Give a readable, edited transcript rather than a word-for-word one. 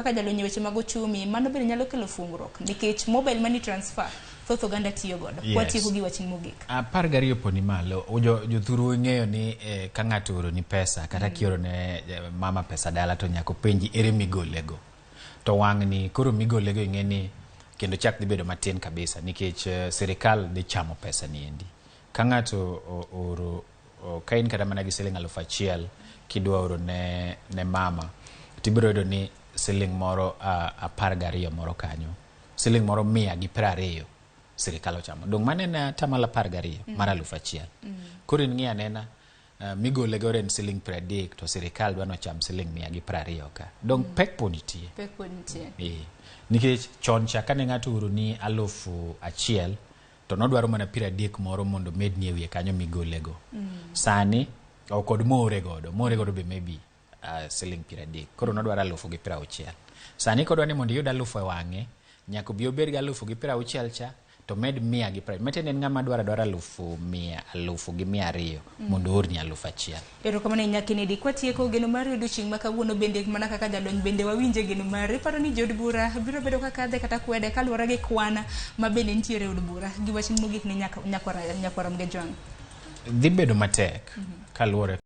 Kaka jalony e weche mag ochumi, mano bende nyalo kelo fungruok nikech mobile money transfer thoth oganda tiyo godo. Yes. Watieko gi wachni mogik. 12 poni malo. Jothuru ing'eyo ni ka ng'ato ooroni pesa kata kioro ne mama pesa dala to nyaka openji ere migolego. To wang'ni koro migolego ing'e ni kendo chak dhi bedo matin kabisa nikech sirikal dhi chamo pesa ni endi. Ka ng'ato ooro ka in kata mana gi siling 1000 kidwa oro ne mama tibiro yudo ni siling moro 12 moro kanyo, siling moro 120 sirikal ochamo. Dong' mano en atamalo 12 mar 1000. Koro in ng'i anena migole godo en siling 30 to sirikal dwa nocham siling 120 ka. Dong' pek pod nitie. Pek pod nitie. Nikech chon cha kane ng'ato ooroni 1000 to nodwaro mana 30 moro mondo medni e wiye kanyo migolego. Sani ok kod moore godo, moore godo be maybe siling 30. Koro nodwaro 1060. Sani kodwa ni mondo iyud 1000 e wang'e, nyaka obi obed gi 1060 cha to med 120. Matiende en ng'ama dwaro adwara 100,000, 1200 mondo oorni 1000. Erokamano ahinya Kennedy. Kwatieko geno mari odiochieng' ma kawuono bende mana kaka jalony bende wawinje geno mari. Iparo ni jood bura biro bedo ka kadhe kata kwede kaluwore gi kwan ma bende nitiere e od bura. Gi wachni mogik ne nyakwara Mgejwang'. Dhi bedo matek kaluwore